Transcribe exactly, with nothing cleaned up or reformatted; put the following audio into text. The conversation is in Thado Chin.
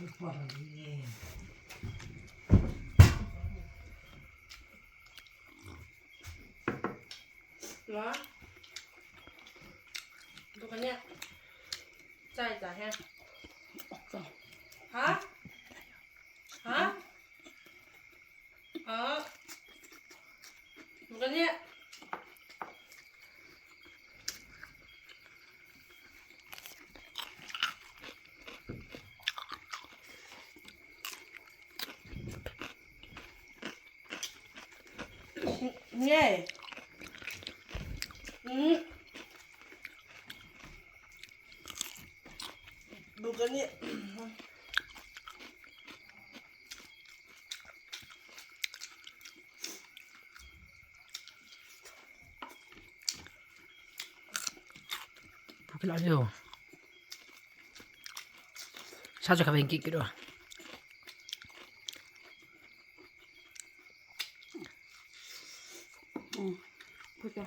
Lo. Bukan ya. Cai cai ya. Ha? Ha? Ha? Bukan ya. Nghe. Ừ. Bukan ni. Bukan lah dia. Sa chu kaveng kit kit o.